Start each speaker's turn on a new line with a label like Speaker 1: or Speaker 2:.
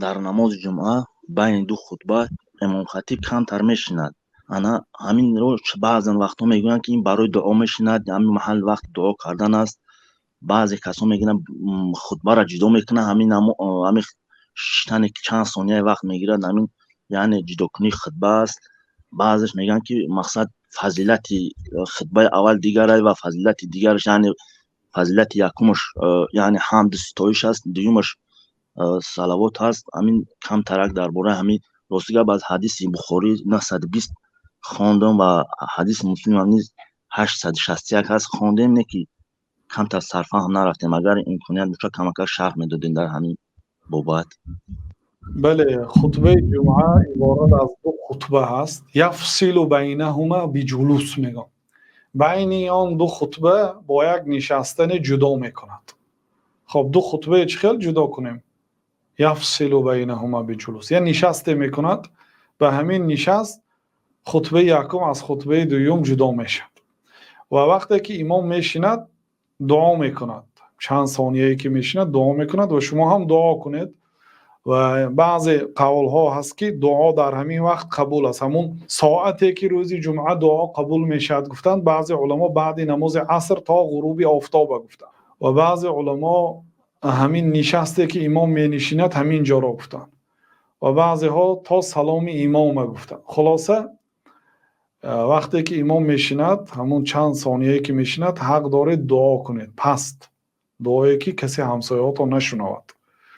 Speaker 1: Дар намози ҷумъа байни ду хутба имомхатиб камтар мешинад. Ана ҳаминро баъзан вақтҳо мегӯянд, ки ин барои дуо мешинад, ҳамин маҳал вақти дуо кардан аст. Баъзе касон мегӯянд, хутбаро ҷудо мекунад, ҳамин шиштане, ки чанд сонияи вақт мегирад, ҳамин яъне ҷудокунии хутба аст. Баъзеш мегӯянд, ки мақсад фазилати хутбаи аввал дигарай ва фазилати дигараш, яъне фазилати якумаш, яъне ҳамду ситоиш аст, дуюмаш салавот ҳаст. Ҳамин камтарак дар бораи ҳамин, рости гап, аз ҳадиси Бухорӣ 920 хондам ва ҳадиси Муслимам низ 861 ҳаст, хондем, не ки камтар сарфаҳм нарафтем. Агар имконият бошад, камакак шарҳ медодем дар ҳамин бобат.
Speaker 2: Бале, хутбаи ҷумъа иборат аз ду хутба ҳаст. يفصل بينهما بجلوس мегӯям, байни он ду хутба бо як нишастане ҷудо мекунад. Хоб, ду хутбае чӣ хел ҷудо кунем? يفصل بينهما بجلوس, я нишасте мекунад, ба ҳамин нишаст хутбаи якум аз хутбаи дуюм ҷудо мешавад. Ва вақте ки имом мешинад, дуо мекунад, чанд сонияе ки мешинад, дуо мекунад ва шумо ҳам дуо кунед. Ва баъзе қавлҳо ҳаст, ки дуо дар ҳамин вақт қабул аст. Ҳамун соате ки рӯзи ҷумъа дуо қабул мешавад, гуфтанд баъзе уламо, баъди намози аср то ғуруби офтоба гуфтанд ва баъзе уламо ҳамин нишасте ки имом менишинад, ҳамин ҷоро гуфтанд ва баъзеҳо то саломи имома гуфтанд. Хулоса, вақте ки имом мешинад, ҳамун чанд сонияе ки мешинад, ҳақ доред дуо кунед, паст дуое, ки касе ҳамсояҳотон нашунавад.